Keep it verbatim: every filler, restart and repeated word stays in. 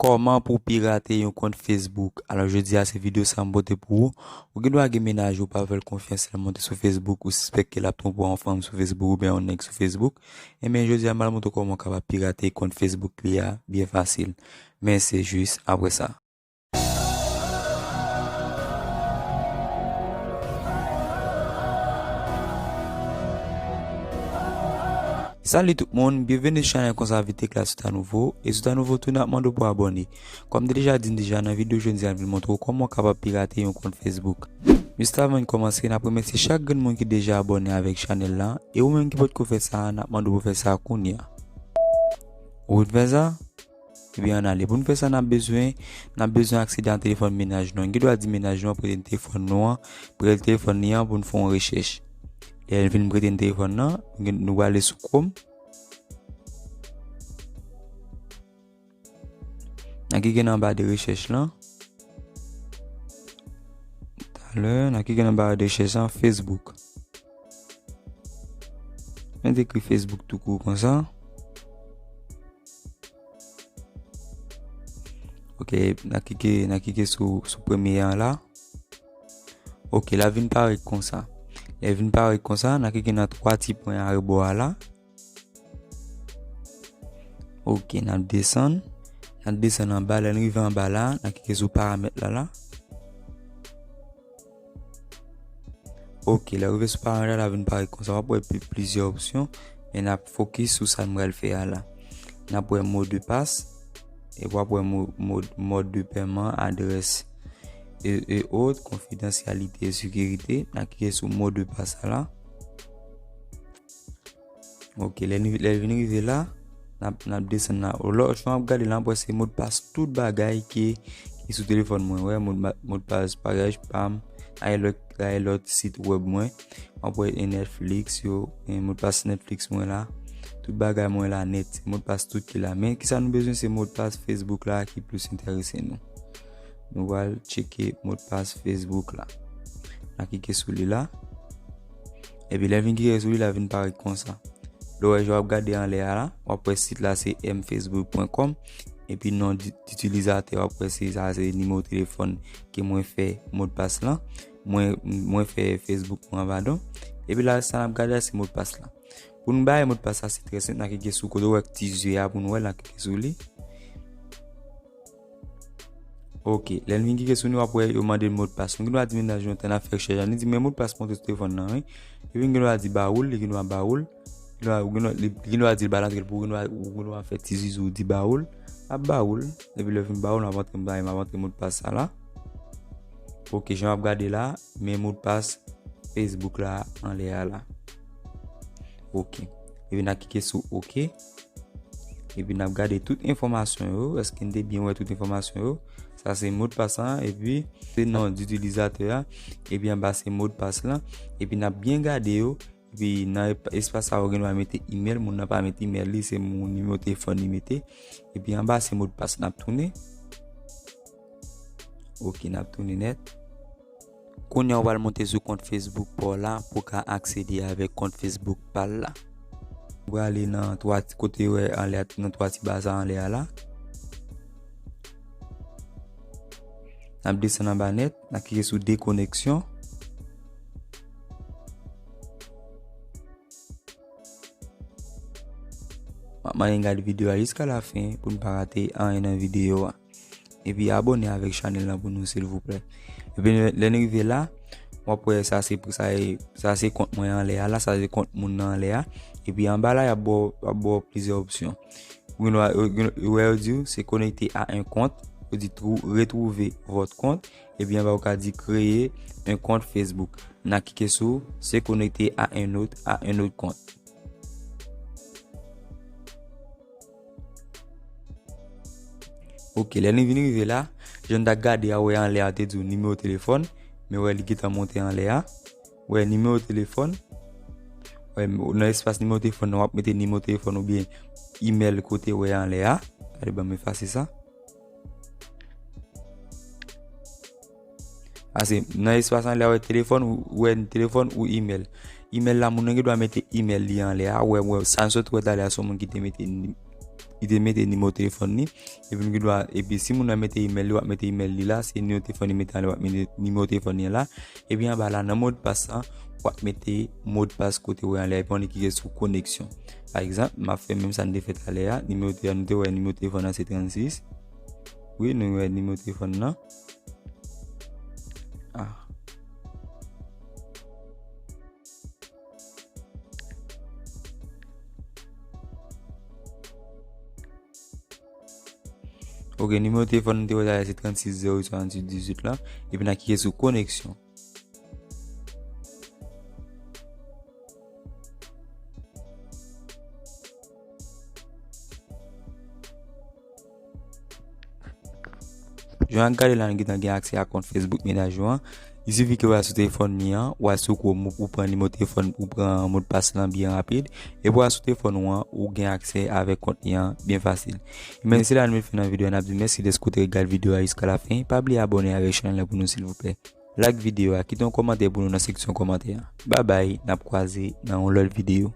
Kòman pou pirate yon kont Facebook? Alò, jodi a, se videyo sa m pote pou ou. Ou gen dwa gen mennaj ou, pa fè l konfyans, lè l monte sou Facebook, ou sispèk ke l ap twonpe yon fanm sou Facebook oubyen yon nèg sou Facebook. Ebyen, jodi a, m al montre w kòman w kapab pirate kont Facebook li a byen fasil. Men se jis apre sa. Salut tout moun, byenveni sou chanèl konsa Vite Klas. Si w ta nouvo, e si w ta nouvo tou, n ap mande w pou abòne. Kòm m te deja di n deja nan videyo jodi a, m vin montre w kòman w kapab pirate yon kont Facebook. Jis avan n kòmanse, n ap remèsye chak grenn moun ki deja abòne avèk chanèl la, e ou menm ki potko fè sa, n ap mande w pou fè sa kounye a. Ou vin fè sa? Ebyen, ann ale. Pou n fè sa, n ap bezwen, n ap bezwen aksede a telefòn mennaj nou an. Gen dwa di mennaj nou an prete n telefòn nou an, prete l telefòn li an pou n fè yon rechèch. Lè l vin prete n telefòn nan, nou gen, nou prale sou Chrome. N a klike nan ba de rechèch lan. Talè, n a klike nan ba de rechèch lan, Facebook. Mwen te ekri Facebook tou kou konsa. Ok, n a klike, n a klike sou, sou premye an la. Ok, l a vin parèt konsa. Lè l vin parèt konsa, n a klike nan twa ti pwen arebò a la. Ok, n ap desann. N ap desann anba. Lè n rive anba la, n a klike sou paramèt la la. Ok, lè w rive sou paramèt la, l a vin parèt konsa. W ap wè pli-, plizyè opsyon, men n ap fokis sou sa n pral fè a la. N ap wè mo de pas, epi w ap wè mo-, mo-, mòd de pèman, adrès, e, e ot, konfidansyalite e sekirite. N a klike sou mo de pas la. Ok, lè n, lè l vin rive la, n ap, n ap desann la. Lòt jan w ap gade la, w ap wè se modpas tout bagay ki, ki sou telefòn mwen. Wè, modpa-, modpas paj pa m, ay lòt, ay lòt sit wèb mwen. W ap wè e Netflix yo, e modpas Netflix mwen la. Tout bagay mwen la nèt, se modpas tout ki la. Men kisa nou bezwen, se modpas Facebook la ki plis enterese nou. Nou pral tcheke modpas Facebook la. N a klike sou li la. Epi lè vin klike sou li la, vin parèt konsa. Lè w wè jan w ap gade anlè a la, w ap wè sit la se m facebook point com. Epi non di-, itilizatè, w ap wè se sa, se nimewo telefòn ke mwen fè modpas lan. Mwen, mwen fè Facebook mwen an, padon. Epi la, sa n ap gade a, se modpas lan. Pou nou bay modpas la, se trè senp, n a klike sou kote w wè ti zye a pou nou wè, n a klike sou li. Ok, lè n vin klike sou li, w ap wè yo mande n modpas. Nou gen dwa di mennaj nou an, tan n ap fè rechèch la, li di, "Men modpas monte sou telefòn nan, wi." Epi n gen dwa di ba ou l, li gen dwa ba ou l. Li gen dwa, ou gen dwa, li, li gen dwa di l pa l antre l pou ou, gen dwa, ou gen dwa fè ti zizou, di ba ou l. L ap ba ou l. Epi lè l fin ba ou l, m ap antre, m ap antre modpas sa la. Ok, jan w ap gade la, men modpas Facebook la anlè a la. Ok. Epi n a klike sou ok. Epi n ap gade tout enfòmasyon yo. Èske n te byen wè tout enfòmasyon yo? Sa se modpas lan, epi se non itilizatè a. Epi anba se modpas lan. Epi n ap byen gade yo. Epi nan esp-, espas sa, ou gen dwa mete imèl. Moun nan pa mete imèl li, se moun nimewo telefòn li mete. Epi anba se modpas. N ap tounen. Ok, n ap tounen nèt. Kounye a, w pral monte sou kont Facebook pa w la pou w ka aksede avèk kont Facebook pa l la. W prale nan twa ti kote w wè anlè a, nan twa ti ba sa anlè a la. N ap desann anba nèt, n ap klike sou dekoneksyon. M ap mande n gade videyo a jiska lafen pou n pa rate anyen nan videyo a. Epi abòne avèk chanèl lan pou nou, silvouplè. Epi lè, lè n rive la, w ap wè sa se, sa e, sa se kont mwen anlè a la, sa se kont moun nan anlè a. Epi anba la, y ap ba w, y ap ba w plizyè opsyon. Ou gen dwa, ou gen, ou wè yo di w se connecté à un compte, yo di trou-, retrouver votre compte. Epi anba ou ka di créer un compte Facebook. N a klike sou se connecté à un autre, à un autre compte. Ok, lè nou vin rive la, jan n ta gade a, wè anlè a te di w nimewo telefòn, men wè li gentan monte anlè a. Wè nimewo telefòn. Wè nan espas nimewo telefòn nan, w ap mete nimewo telefòn oubyen imèl kote wè anlè a. Gade, ban m efase sa. Ase, nan espas anlè a, wè telefòn, ou, wè telefòn ou imèl. Imèl la, moun nan gen dwa mete imèl li anlè a. Wè, wè, sa n sot wè talè a, se yon moun ki te mete ni-, Li te mete nimewo telefòn li, epi m gen dwa, epi si moun nan mete imèl li, w ap mete imèl li la, se nimewo telefòn li mete an lè, w ap mete nimewo telefòn li an la, epi anba la, nan modpas lan, w ap mete modpas kote w wè an lè, epi w annik klike sou koneksyon. Pa egzanp, m ap fè menm sa n te fè talè a, nimewo telefòn, nou te wè nimewo telefòn nan se trannsis. Wi, nou wè nimewo telefòn nan. Ah. Ok, nimewo telefòn nou te wè la se trannsis zewo uit swasanntuit dizuit la. Epi n a klike sou koneksyon. Jan w ap gade la, nou gentan gen aksè a kont Facebook mennaj ou an. Il sifi ke w al sou telefòn li an, w al sou Chrome ou pran nimewo telefòn, ou pran modpas lan byen rapid, epi w al sou telefòn ou an, ou gen aksè avèk kont li an byen fasil. Men se la nou met fen nan videyo a, n ap di mèsi dèske w te gade videyo a jiska lafen. Pa bliye abòne avèk chanèl la pou nou silvouplè. Like videyo a, kite yon kòmantè pou nou nan seksyon kòmantè a. Babay, n ap kwaze nan yon lòt videyo.